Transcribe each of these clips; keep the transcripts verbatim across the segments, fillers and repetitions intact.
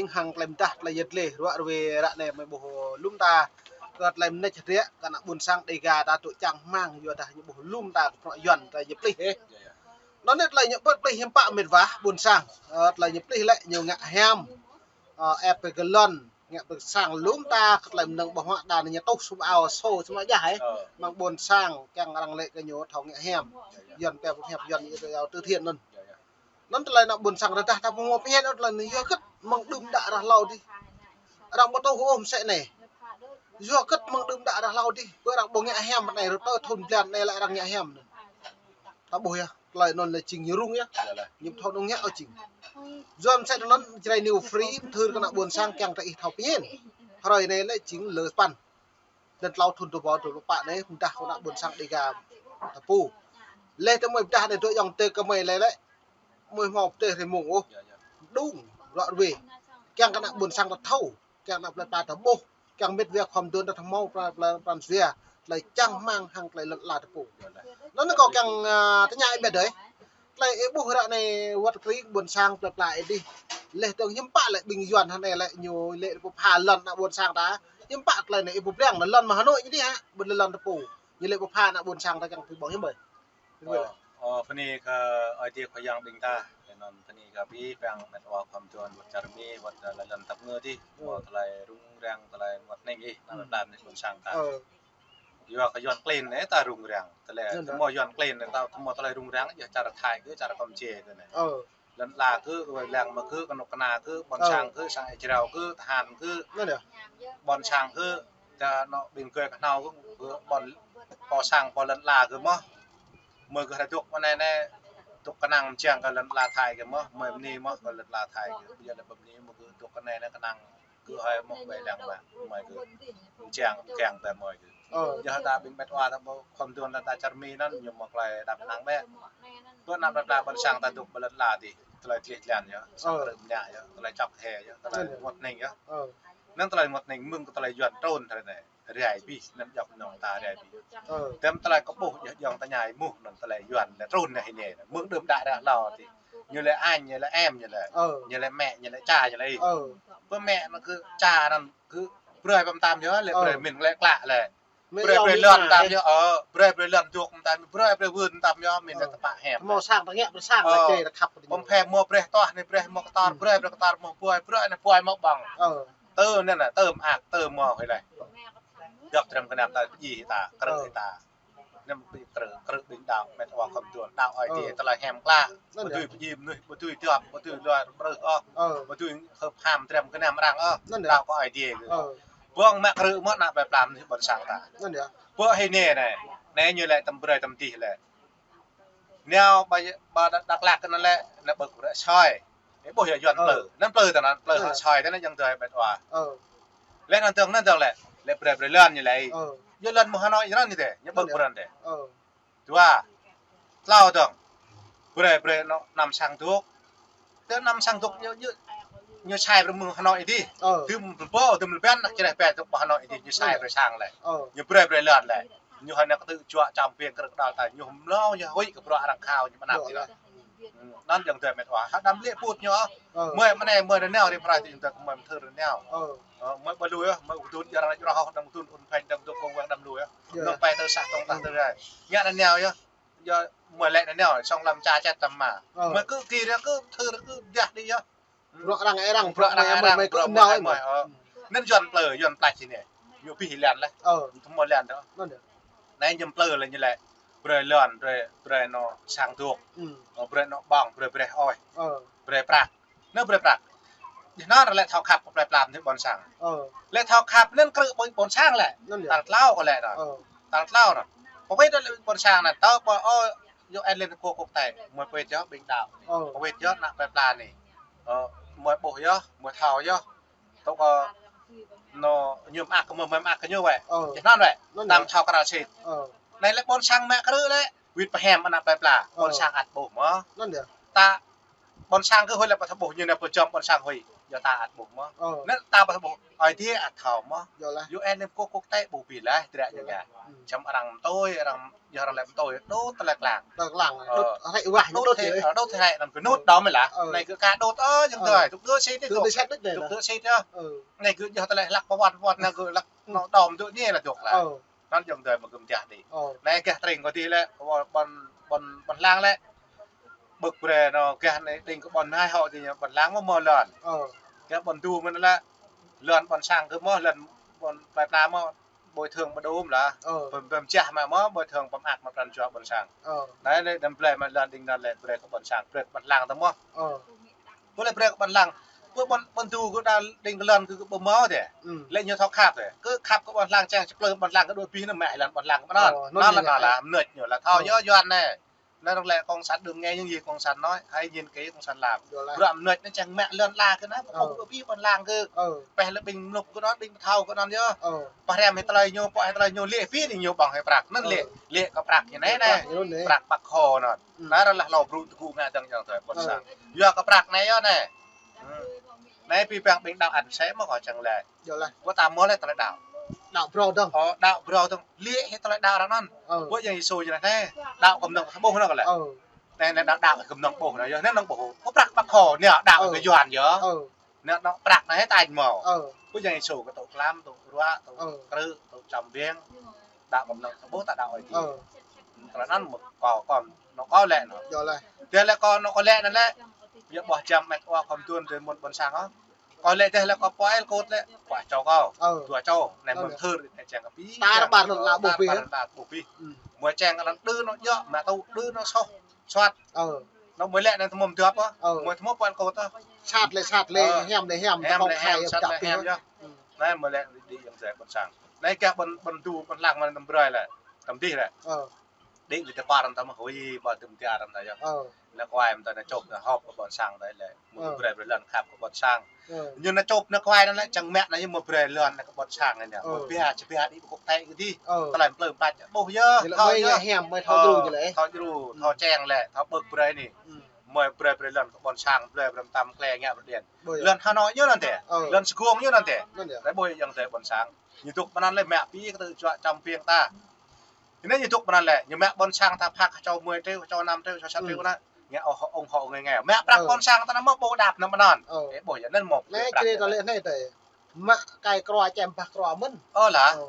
Hăng tơlơi mơdah tơlơi yet lĕ ruă rơwe ră anai mơi ƀuh lŏm ta. Kơ tơlơi mơneč hơdră kơ ană ƀôn sang Dêga ta tŭ čang hmang yua dah ñu ƀuh lŏm ta kơ prŏ Yuan ta ñu plih hĕ. Anŭn anai tơlơi ñu ƀơ̆t plih hiư̆m pă mĕt wa ƀôn sang. Ơ, tơlơi ñu plih lĕ ñu ngă hiam. Ơ, ĕp pơ gơlŏn, ngă pơ sang lŏm ta kơ tơlơi mơnơ̆ng ƀơ̆ng huă đa ñu tuh sum ao sô sum ao jah hĕ. Mơ̆ng ƀôn sang kiăng arăng lĕ kơ ñu thâo ngă hiam. Yuan pĕ pơhiăp Yuan yua từ thiện anŭn. Anŭn tơlơi ană ƀôn sang rơdah ta pơhmuă pơhiăp anŭn tơlơi anŭn yua hơget mơ̆ng đưm đă ră hlâo adih. Arăng ƀu tŭ ôh mơsĕ anai. Yua hơget mơ̆ng đưm đă ră hlâo adih. Pơ arăng ƀu ngă hiam anai rơtơ thŭn blan anai lĕ arăng ngă hiam anŭn. Ta ƀuh yơh, tơlơi anŭn lĕ jing ñu rŭng yơh. Ñu thâo nung ngă ôh jing. Yua mơsĕ anŭn Jrai New Free, mơthưr kơ ană ƀôn sang kiăng ta ih thâo pơhiăp. Hrơi anai lĕ jing lơ păn. Lăn tlâo thŭn dua rơbâo dua pluh pă anai, mơdah kơ ană ƀôn sang Dêga ta pô. Leh tơ mơi mơdah anai dŏ ayŏng adơi kơ mơi lĕ lĕ. Mơi hmâo pơtê hrơi mông ôh. Đung, ruă rơwe. Kiăng kơ ană ƀôn sang ta thâo. Kiăng ană plơi pla ta ƀuh. Kiăng mĕt wa khŏm dŏ ta hmâo pran, pran, pran jua. Tơlơi čang hmang hăng tơlơi lŏn ala ta pô. Anŭn kâo kiăng, ơ, tơña ih ƀĕ đơi. Tơlơi ih ƀuh ră anai wơ̆t kring ƀôn sang plơi pla ih adih. Leh dơ̆ng hiư̆m pă lĕ ƀing Yuan hơnai lĕ ñu lĕ pơpha lŏn ană ƀôn sang ta. Hiư̆m pă tơlơi anai ih ƀuh ƀrang lŏn mơ̆ng Hà Nội ñu adih hă, ƀu lĕ lŏn ta pô. Ñu lĕ pơpha ană ƀôn sang ta kiăng pơƀong hiư̆m ƀơi. Ơ, ơ, bơni kơ Ơi Adai Khua Yang ƀing ta. Anŭn bơni kơ abih bang mĕt wa khŏm dŏ wơ̆t čar Mi, wơ̆t, ơ, lŏn tap ngơ adih. Mơ̆ tơlơi rŭng răng, tơlơi mơngot hnĭng ih, ană ƀôn sang ta. Yua kơ Yuan klin anai ta rŭng răng. Tơlơi tơmơi Yuan klin anai ta tơmơi tơlơi rŭng răng, yua čar Thái kơ čar Kampuchia tơ anai. Lŏn ala kơ, wai lăng mă kơ, kơnuk kơna kơ, ƀôn sang kơ, sang Israel kơ, tơhan kơ, ƀôn sang kơ, ta anŏ ƀing gơi kơhnâo kơ, kơ ƀôn, pô sang pô lŏn ala kơ mơ̆. Mơi kơ hrơi dŏ mơ̆ anai anai, dŏ kơnang mơčang kơ lŏn ala Thái kơ mơ̆, mơi bơni mơ̆ kơ lŏn ala Thái kơ, ƀu djơ̆ lĕ ƀu bơni mơ̆ kơ dŏ kơnai anai kơnang. Kơ hơi mơ̆ wai lăng mă, mơi kơ mơčang kiăng pơ mơi kơ. Yua ta ƀing mĕt wa ta ƀu khŏm dŏ ta čar Mi anŭn, ñu mơ̆ tơlơi đăp năng ƀĕ. Pơ ană plơi pla ƀôn sang ta dŏ ƀơi lŏn ala adih, tơlơi tlih tlan yơh, sang krư̆ mơñă yơh, tơlơi čŏk hĕ yơh, tơlơi mơngot hnĭng yơh. Anŭn tơlơi mơngot hnĭng mơ̆ng kơ tơlơi Yuan trŭn tơlơi anai. Rai abih, anăm djŏp nong ta rai abih. Tơm tơlơi kơ ƀuh yơh ayŏng tơña ih mơ̆ anŭn tơlơi Yuan lĕ trŭn anai hĭ anai. Mơ̆ng đưm đă ră hlâo adih. Ñu lĕ anh, ñu lĕ em, ñu lĕ. Ñu lĕ mẹ, ñu lĕ cha, ñu lĕ ih. Pơ mĕ anŭn kơ cha anŭn kơ brơi pơm tam yơh, lĕ brơi min lĕ klă lĕ. Brơi brơi lŏn tam yơh, ơ, brơi brơi lŏn dŏ tam, brơi brơi wưn tam yơh, min lĕ tơpă hiam. Hmâo sang ta ngă brơi sang ta čê ta khăp. Pơm phe hmâo brơi tuah anai, brơi hmâo kơtor, brơi brơi kơtor hmâo buai, brơi anai buai hmâo ƀơ̆ng. Tơ anŭn anai, tơ mơak, tơ hmâo hơi lĕ. Djŏp tram kơnam ta pơdjai ta, krư̆ ta. Anăm pơdjai krư̆, krư̆ ƀing đaŏ, mĕt wa khŏm dŏ, đaŏ Ơi Adai, tơlơi hiam klă. Ƀu dưi pơdjai mơnuih, ƀu dưi djŏp, ƀu dưi luar brơi ôh. Ƀu dưi hơp ham tram kơnam arăng ôh. Đaŏ kơ Ơi Adai kơ. Ƀơ̆ng mă krư̆ mơ̆ ană plơi pla mơnuih ƀôn sang ta. Pơ hĭ anai anai, anai ñu lĕ tơm brơi tơm dih lĕ. Nao ƀa, ƀa Dak, Dak Lak kơ anŭn lĕ, anŭn ƀơ̆ng brơi soi. Ih ƀuh yơh Yuan plư. Anŭn plư tơ anŭn, plư soi tơ anŭn ayŏng adơi mĕt wa. Lĕ anŭn dơ̆ng anŭn dơ̆ng lĕ, lĕ brơi brơi lŏn ñu lĕ. Yua lŏn mơ̆ng Hà Nội ñu anŭn ñu tê, ñu ƀơ̆ng brơi anŭn tê. Dua, tlâo dơ̆ng. Brơi brơi anŏ anăm sang dŏ. Tơ anăm sang dŏ ñu, ñu, ñu sai brơi mơ̆ng Hà Nội adih. Tơm pơpô, tơm lĕ ƀiă ană čơreh pĕ dŏ pơ Hà Nội adih, ñu sai brơi sang lĕ. Ñu brơi brơi lŏn lĕ. Ñu hơnăk tơ̆ juă čăm ping krư̆ đaŏ ta, ñu mlâo ñu huĭ kơ bruă arăng khao ñu mơnăp ñu. Anŭn ayŏng adơi mĕt wa, hă đăm lĕ put ñu. Mơi mơnai mơi rơnao rĭm hrơi tơ ayŏng adơi kơ mơi mơthưr rơnao. Ơ, mơi ƀu lui ôh, mơi ƀu dŭn, arăng lĕ rŏh, đăm dŭn, ôn phanh, đăm dŏ kông wang đăm lui ôh. Nŏng pĕ tơ sah tŏng tah tơ rai. Ngă rơnao yơh. Yơh, mơi lĕ rơnao, song lăm ča čet tăm ma. Mơi kơ kir yơh, kơ thưr, kơ dah đĭ yơh. Bruă arăng ih arăng, bruă arăng mơi, mơi kơ nao mơi. Anŭn Yuan plư, Yuan plư čih anai. Ñu pih lăn lĕ. Tơm mơi lăn dŏ. Anai ñu plư lĕ ñu lĕ. Brơi lŏn, brơi, brơi anŏ sang dŏ. Brơi anŏ ƀơ̆ng, brơi brơi ôh. Brơi prăk. Anŭn brơi prăk. Djơ̆ anŭn lĕ thâo khăp kơ plơi pla mơnuih ƀôn sang. Lĕ thâo khăp anŭn krư̆ ƀôn, ƀôn sang lĕ. Tal tlâo kơ lĕ anŭn. Tal tlâo anŭn. Pơwĭt lĕ ƀôn sang anŭn. Tơl ƀơi ơ, yua ơ Liên Hợp Quốc kơ tê. Mơi pơwĭt yơh ƀing đaŏ. Pơwĭt yơh ană plơi pla anai. Ơ, mơi ƀuh yơh, mơi thâo yơh. Tŏ kơ anŏ ñu mơak kơ mơi, mơi mơak kơ ñu wơ̆t. Djơ̆ anŭn wơ̆t. Tam thâo kral sĭt. Anai lĕ ƀôn sang mă krư̆ lĕ. Wĭt pơhiam ană plơi pla, ƀôn sang ăt ƀuh mơ̆. Ta ƀôn sang kơ huĭ lĕ ƀu thâo ƀuh ñu anai pơjŏng ƀôn sang huĭ. Yua ta ăt ƀuh mơ̆. Ơ. Anŭn ta ƀuh ƀuh. Ơi Adai ăt thâo mơ̆. Yua lah. Yua anŭn kơ kơkuh tơlơi ƀuh ƀi lah, tơlơi ñu ngă. Ơ. Čăm arăng tui, arăng, yua arăng lĕ tui, đôč tơlơi klang. Tơlơi klang. Ơ. Đôč hrĕ wah, đôč đôč hrĕ, hrĕ. Ơ, đôč hrĕ, anŭn kơ nut đom lah. Ơ. Anai kơ ka đôč, ơ, jing tui, tŭk tơ sit đôč. Tŭk tơ sit đôč. Tŭk tơ sit đôč. Ơ. Anai kơ yua tơlơi hlăk pơwăt pơwăt, anai kơ hlăk nô đom tŭk anai lah tŭk lah. Ơ. Anŭn jing tui mơ̆ kơ mơ̆ tah đĭ. Ơ. Anai gah tring kơ tih lĕ, kơ ƀôn, ƀôn, ƀôn, ƀôn lăng lĕ. Ƀơ̆k brơi anŭn gah anai tring kơ ƀôn hai hŏ tih ñu ƀôn lăng mơ̆ mơ̆ lŏn. Ơ. Gah ƀôn du mơ̆n lĕ. Lŏn ƀôn sang kơ mơ̆, lŏn ƀôn plơi pla mơ̆, bồi thường mơ̆ đôm lah. Ơ. Pơm, pơm čah mă mơ̆, bồi thường pơm ak mă pran jua ƀôn sang. Ơ. Anai lĕ đăm blơi mă lŏn tring anŭn lĕ brơi kơ ƀôn sang, brơi kơ ƀôn lăng tơ mơ̆. Ơ. Pô lĕ brơi kơ ƀôn lăng. Pô ƀôn, ƀôn du kơ đa tring kơ lŏn kơ, kơ ƀu mâo tih. Ừ. Lĕ ñu thâo khăp tih. Kơ khăp kơ ƀôn lăng čang čơplơi ƀôn lăng kơ đuaĭ pih anŭn mă lŏn ƀôn lăng kơ ƀôn anŭn. Ơ, anŭn anŭn lĕ ñu lah. Thâo yơh Yuan anai. Anŭn lĕ cộng sản đừng nghe những gì cộng sản nói, hãy nhìn kỹ cộng sản làm. Yua lah. Bruă mơnuih anai čang mă lŏn la kơ anai, ƀu, ơ, ƀu pih ƀôn lăng kơ. Ơ. Pĕ lĕ ƀing mlŭk kơ anŭn, ƀing pơthâo kơ anŭn yơh. Ơ. Pơhrăm hĭ tơlơi ñu, pơhiăp tơlơi ñu, lĕ pih anai ñu ƀơ̆ng hĭ prăk. Anŭn, ơ, lĕ, lĕ kơ prăk ñu anai, anai. Prăk ñu anai. Prăk păk kho anŭn. Ừ. Anai arăng lah hlâo brŭ tơgŭ ngă dơ̆ng jang tui ƀôn sang. Ơ. Yua kơ prăk anai yơh anai. Hmm. Anai pih păng ƀing đaŏ ăn sĕ mơ̆ kơ čang lĕ. Yua lah. Kơ ta mơ̆ lĕ tơlơi đaŏ. Đaŏ brâo dơ̆ng. Ơ, đaŏ brâo dơ̆ng. Lĕ hĭ tơlơi đaŏ arăng anŭn. Ơ. Ƀu jing Yêsu jing anai. Đaŏ kơ mơnơ̆ng ƀuh anŭn kơ lĕ. Ơ. Anai, anai đaŏ, đaŏ kơ mơnơ̆ng ƀuh anŭn yơh. Anai mơnơ̆ng ƀuh. Kơ prăk păk kho anai đaŏ kơ Yuan yơh. Ơ. Anai đaŏ prăk anai hĭ tañ mơ̆. Ơ. Ƀu jing Yêsu kơ tŭ klam, tŭ ruă, tŭ krư̆, tŭ čăm biêng. Đaŏ kơ mơnơ̆ng ƀuh ta đaŏ Ơi Adai. Ơ. Tơlơi anŭn mơ̆ kâo, kâo, anŭn kâo lĕ anŭn. Yua lah. Tơlơi kâo anŭn kâo lĕ anŭn lĕ. Yua ƀuh čăm met wa khŏm tuan tui mơ̆n ƀôn sang ôh. Kâo lĕ tơlơi kâo pô el kot lĕ, pô čô kâo. Ơ. Dua čô, anai mơ̆ng thơr, anai čang kơ pih. Tar ƀar anŭn lah ƀuh pih. Tar ƀar anŭn lah ƀuh pih. Mơ̆ čang kơ anŭn đơ anŭn yơh, mă tŭ đơ anŭn soh, soh. Ơ. Anŭn mơ̆ lĕ anai tơmơ̆m dua ƀuh. Ơ. Mơ̆ tơmơ̆m pô el kot ôh. Sat lĕ sat lĕ, ơ, hiam lĕ hiam, hiam lĕ hiam, sat lĕ hiam yơh. Anai mơ̆ lĕ đĭ jang tui ƀôn sang. Anai gah ƀôn, ƀôn du, ƀôn lăng mơ̆ anŭn brơi lĕ. Tơm dih lĕ. Ơ. Đĭ lĕ tơpă arăng tơmơ̆ hui, ƀu tơm tia arăng tah yơh. Ơ. Anai kuai mơ̆ tơlơi anai čŏp anai hŏp kơ ƀôn sang tah lĕ. Mơ̆ brơi brơi lŏn khăp kơ ƀôn sang. Ơ. Ñu anai čŏp anai kuai anŭn lĕ čang mă anai ñu mơ̆ brơi lŏn anai kơ ƀôn sang anai. Ơ. Mơ̆ pia, či pia đĭ ƀu kŏk tĕ kơ dih. Ơ. Tơlơi plơi pla ƀuh yơh, thâo yơh. Hiam, mơ̆ thâo djru lĕ. Thâo djru, thâo čang lĕ, thâo ƀơ̆k brơi anai. Mơ̆ brơi brơi lŏn kơ ƀôn sang, brơi brơi tăm klĕ ngă brơi điện. Lŏn Hà Nội ñu anŭn tĕ. Ơ. Lŏn Sài Gòn ñu anŭn tê. Anŭn yơh. Tơlơi ƀuh jang tui ƀôn sang. Ñu tŭk mơ̆n anŭn lĕ mă pih kơ tơlơi čuă čăm biêng ta. Anai ñu tŭk mơ̆n anŭn lĕ, ñu mă ƀôn sang ta phak čô mười triệu, čô năm triệu, čô sa triệu anŭn. Ngă ôh ủng hộ người nghèo. Mă prăk ƀôn sang ta anŭn mơ̆ ƀu đăp anŭn mơ̆n anŭn. Ơ. Ơ, ƀuh yơh anŭn mơ̆. Anai prăk krê ta lĕ anai tê. Mă kai krua čem bah krua mơ̆n. Ơ lah. Ơ.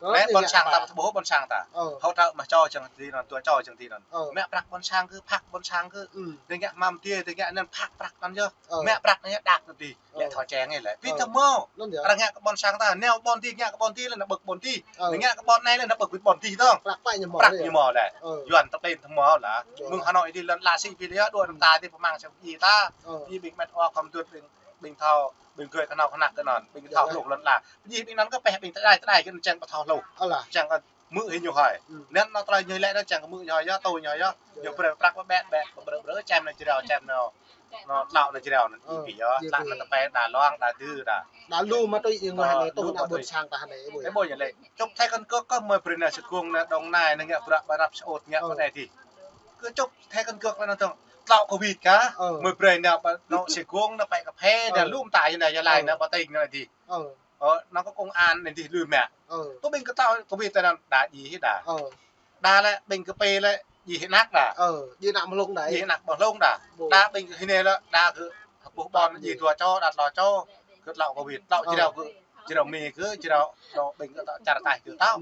Anai ƀôn sang ta ƀuh ƀôn sang ta. Ơ. Hỗ trợ mă čô jang tui anŭn, dua čô jang tui anŭn. Ơ. Mă prăk ƀôn sang kơ, phak ƀôn sang kơ. Ừ. Tơlơi ngă mă tih, tơlơi ngă anŭn phak prăk anŭn yơh. Ơ. Mă prăk anŭn yơh đăp anŭn tih. Lĕ thâo čang anai lĕ. Pih tơmơ̆. Anŭn yơh. Arăng ngă kơ ƀôn sang ta. Nao ƀôn tih, ngă kơ ƀôn tih lĕ anŭn ƀơ̆k ƀôn tih. Ơ. Ngă kơ ƀôn anai lĕ anŭn ƀơ̆k ƀôn tih dơ̆ng. Prăk ñu mơ̆ lĕ. Yuan tơplin tơmơ̆ lah. Mơ̆ng Hà Nội tih lŏn la sĭ pih lĕ yơh, đua anŭn ta tih pơmang sang pih ta. Pih ƀing met wa khŏm tuan ƀing, ƀing thâo, ƀing gơ̆ kơnâo kơnăk kơ anŭn, ƀing thâo hluh lŏn la. Pih ƀing anŭn kơ pĕ ƀing tơđai tơđai kơ anŭn čang ƀu thâo hluh. Čang kơ hmư̆ hĭ ñu hơi. Anŭn anŭn tơlơi ñu lĕ anŭn čang kơ hmư̆ ñu hơi yơh, tui ñu hơi yơh. Ñu brơi prăk ƀĕ ƀĕ, brơi brơi čem anŭn jrao, čem anŭn. Anŭn tlao anŭn jrao anŭn ih pih yơh, tlao anŭn tơpĕ đa luang, đa dư đa. Đa lu mă tui ih ngă anai, tui ană ƀôn sang ta anai ƀuh. Ơ ƀuh yơh lĕ. Čŏp thẻ căn cước kơ mơ̆ brơi anai Sài Gòn anai, Đông Nai anai ngă bruă ƀơi Arab Saudi ngă pơ anai tih. Kơ čŏp thẻ căn cước anŭn dơ̆ng. Tlao Covid kah, mơ̆ brơi anai ƀơi anŏ Sài Gòn anai pĕ kơ phe, đa lu mơta anai, Gia Lai anai, Ba Tinh anai tih. Ơ, anŭn kơ công an anai tih lui mă. Ơ. Tui ƀing kơ tlao Covid ta anŭn đa djai hĭ đa. Ơ. Đa lĕ ƀing kơ pĕ lĕ djai hĭ anăk đa. Ơ, djai anăk mơ̆ hlŏng đa. Djai anăk mơ̆ hlŏng đa. Đa ƀing kơ hĭ anai lĕ đa kơ ƀuh ƀôn djai dua čô đa tlâo čô. Kơ tlao Covid, tlao jrao kơ, jrao mơ̆ kơ, jrao anŏ ƀing kơ tlao čar taih kơ tlao.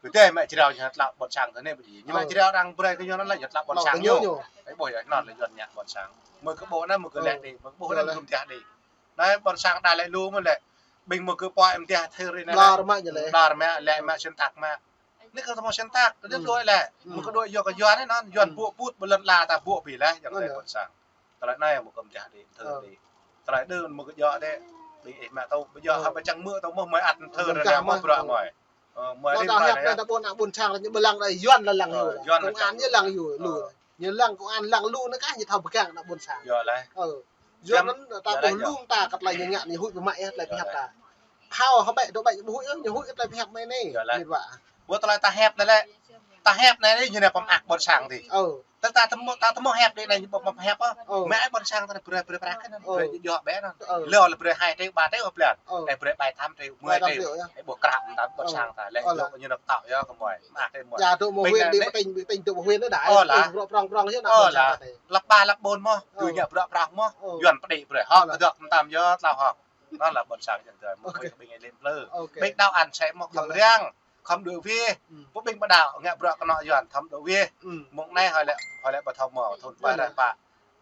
Kơ tơlơi mă jrao ñu tlao ƀôn sang kơ anai ƀu djai. Ñu mă jrao arăng brơi kơ ñu anŭn lĕ ñu tlao ƀôn sang ñu. Ơ ƀuh yơh anŭn lĕ Yuan ngă ƀôn sang. Mơ̆ kơ ƀuh anai mơ̆ kơ lĕ đĭ, mơ̆ kơ ƀuh anai mơ̆ kơ mơ̆ tah đĭ. Anai ƀôn sang đa lĕ lu mơ̆ lĕ. Ƀing mơ̆ kơ pô em tih thơr anai lĕ. Ƀlŏr mă ñu lĕ. Ƀlŏr mă lĕ mă sĭn tak mă. Anai kơ tơmơ̆ sĭn tak, kơ đuaĭ lĕ. Mơ̆ kơ đuaĭ yua kơ Yuan anai anŭn, Yuan ƀuh put ƀơi lŏn la ta ƀuh pih lĕ, jang tui ƀôn sang. Tơlơi anai mơ̆ kơ mơ̆ tah đĭ, thơr đĭ. Tơlơi đưm mơ̆ kơ djơ̆ đĕ, ƀing ih mă tŭ, ƀu djơ̆ hă ƀu čang mơ̆ tŭ mơ̆ mơi ăt thơr anai mơ̆ bruă mơi. Ơ, mơi đĭ mơi anai. Ƀôn sang lĕ ñu ƀu lăng đa Yuan lĕ lăng lu. Công an ñu lăng lu. Ñu lăng công an lăng lu anai kah ñu thâo pơgang ană ƀôn sang. Yơh lĕ. Ơ. Yua anŭn ta ƀuh lu ta kơ tơlơi ñu ngă ñu huĭ pơmă yơh tơlơi pơhiăp ta. Thâo hơbĕ dŏ ƀĕ ñu ƀu huĭ ôh, ñu huĭ kơ tơlơi pơhiăp mơi anai. Mĭt wa. Ƀuh tơlơi ta hiăp anai lĕ. Ta hiăp anai, ñu anai pơmơak ƀôn sang tih. Ơ. Ta, ta tơmơ̆, ta tơmơ̆ hiăp đĭ anai ñu pơmơak hiăp ôh. Ơ. Mă ƀôn sang ta brơi, brơi prăk anŭn. Ơ. Brơi djŏ ƀĕ anŭn. Ơ. Lơ lă brơi hai triệu, ba triệu hơplĕn. Ơ. Ơ, brơi ƀai tám triệu, mười triệu. Ƀai tám triệu yơh. Ơ, ƀu krăp ta ƀôn sang ta. Lĕ ơ, djŏ ñu năp tŏ yơh kơ mơi. Mă tih mơi. Yua dŏ mơ̆ huyện đĭ, ƀing ta dŏ mơ̆ huyện đa đa. Ơ, lă. Ƀu prong prong yơh. Ơ, lă. Lăp ba lăp ƀôn mơ̆. Ơ. Ñu ngă bruă prong mơ̆. Ơ. Yuan pơđĭ brơi. Hŏk, ơ, kơdŏk mơtam yơh, tlao hŏk. Anŭn lă ƀôn sang yang tơlơi mơ̆. Ôkê. Ƀing, ƀing ih lĕm plư. Ôkê. Ƀing đaŏ ăn sĕ mơ̆ khŏm răng, khŏm đuaĭ wih. Ơ. Ƀu ƀing ƀu đaŏ ngă bruă kơnŏ Yuan khŏm đuaĭ wih. Ơ. Mơ̆ng anai hơi lĕ, hơi lĕ ƀu thâo mơ̆, thun ƀai rai pă.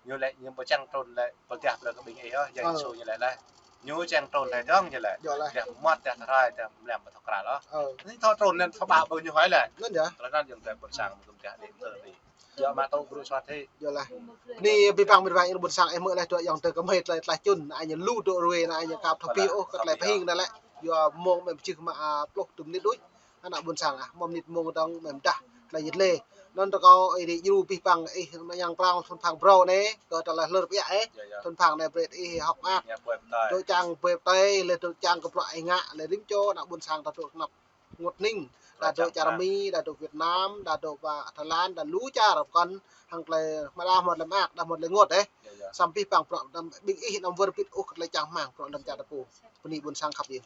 Ñu lĕ ñu ƀu čang trŭn lĕ, pơdah brơi kơ ƀing ih ôh, yang Yêsu ñu lĕ lĕ. Ñu čang trŭn lĕ dơ̆ng ñu lĕ. Djŏ lĕ. Dah mơmŏt, dah tơrai, dah mlam ƀu thâo krăl ôh. Ơ. Anai thâo trŭn anŭn thâo ƀă ƀu ñu hơi lĕ. Anŭn yơh. Tơlơi anŭn yang tơlơi ƀôn sang mơ̆ tơdah đĭ tơ đĭ. Djŏ mă tŭ brơi suat hĭ. Djŏ lĕ. Anai abih bang mĭt wa ƀôn sang ih mơ̆ lĕ dŏ yang tơ kơmơi tơlơi, tơlơi čun, anai ñu lu dŏ ruai, anai ñu kăp thâo pih ôh, kơ tơlơi pơhing anai lĕ. Yua mơ̆ng mơ̆ pơjih mă, a, pluh dŭm mơnit đôč. Ană ƀôn sang ah, mơnit mơ̆ng dơ̆ng mơ̆ng dah, tơlơi yit lĕ. Anŭn rơkâo ih đĭ djru abih bang ih, yang prong thun phang brâo anai, kơ tơlơi hlơr ƀiă ih. Yơh, yơh. Thun phang anai brơi ih hŏk mơak. Yơh, brơi tơlơi. Dŏ čang brơi tơlơi, lĕ dŏ čang kơ bruă ih ngă, lĕ rĭm čô ană ƀôn sang ta dŏ tơnap rơngot hning. Đa dŏ čar Mi, đa dŏ Việt Nam, đa dŏ pơ Thái Lan, đa lu čar pơkŏn, hăng tơlơi mơ̆ đa hmâo tơlơi mơak, đa hmâo tơlơi rơngot ih. Yơh, yơh. Samơ̆ abih bang bruă anăm ƀing ih anăm wơr bĭt ôh kơ tơlơi čang rơmang, bruă anăm čar ta pô. Bơni ƀôn sang khăp yơh.